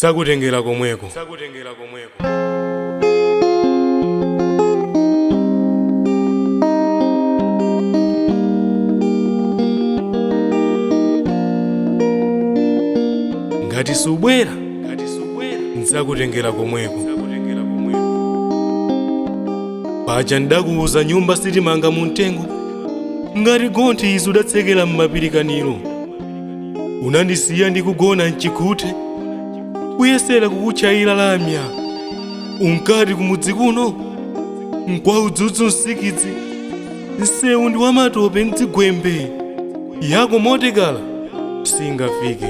Ndzakutengera komweko. Ngati subwera, ndzakutengera komweko. Paja ndakuwuza nyumba sitimanga mu mtengo, ngati gonthi izi udatsekera m'mapirikaniro. Unandisiya ndikugona mchikhuthe, kuyesera kukutchayira lamya. Unkati kumudzi kuno nkwaudzudzu msikidzi, msewu ndi wamatope mdzigwembe, yako motekala singafike.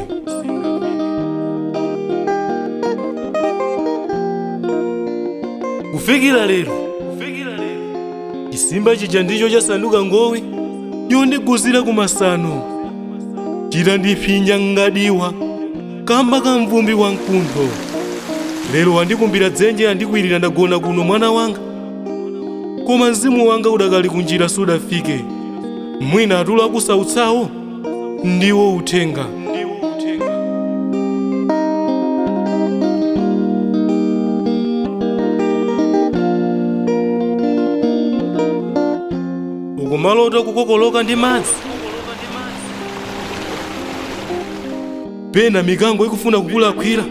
Kufikira lero, chisimba chija ndicho chasanduka ngowe yondiguzira kumasano, chitandipsinja ngadiwa kamba ka mvumbi wa mkuntho. Lero wandikumbira dzenje, andikwirira, ndagona kuno mwana wanga, koma mzimu wanga udakali kunjira sudafike. Mwina atulo akusautsawo ndiwo uthenga. Ukumalota kukokoloka ndi madzi, pena mikango ikufuna kukulakwira,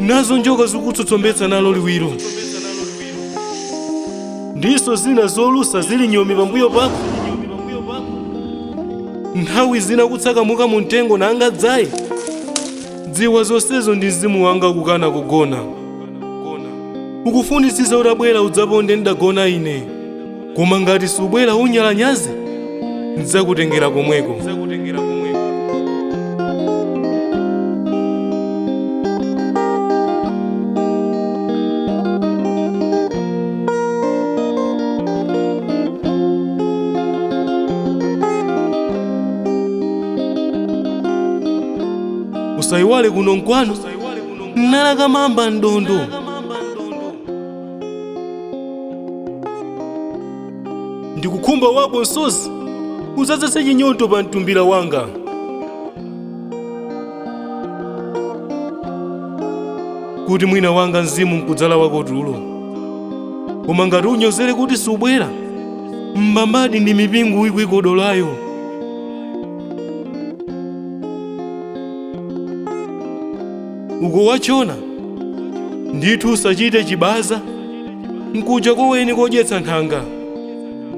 nazo njoka zikutsotsombetsa nalo liwiro, ndiso zina zolusa zili nyomi pambuyo pako. Nthawi zina kutsakamuka mu mtengo nanga dzayi. Dziwa zonsezo ndi mzimu wanga kukana kugona. Ukufunitsitsa utabwera udzaponde ndagona ine, koma ngati subwera unyalanyaze, ndidzakutengera komweko. Usayiwale kuno nkwanu nalakamamba ndondo. Ndikukhumba wako msozi udzadzetse chinyonto pa mtumbira wanga. Kuti mwina wanga mzimu nkudzala wako tulo. Koma ngati unyozere kuti subwera, mbambadi ndi mipingo ikuikodolayo. Uko wachona ndithu usachite chibaza, nkuja koweni kodyetsa nthanga.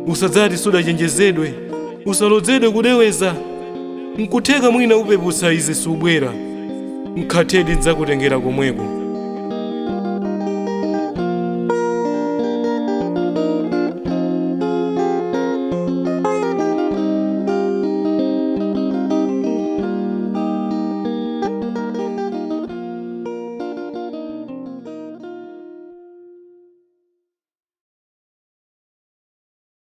Usadzati sudachenjezedwe, usalodzedwe kudeweza. Nkutheka mwina upeputsa izi subwera, nkhathedi ndidzakutengera komweko.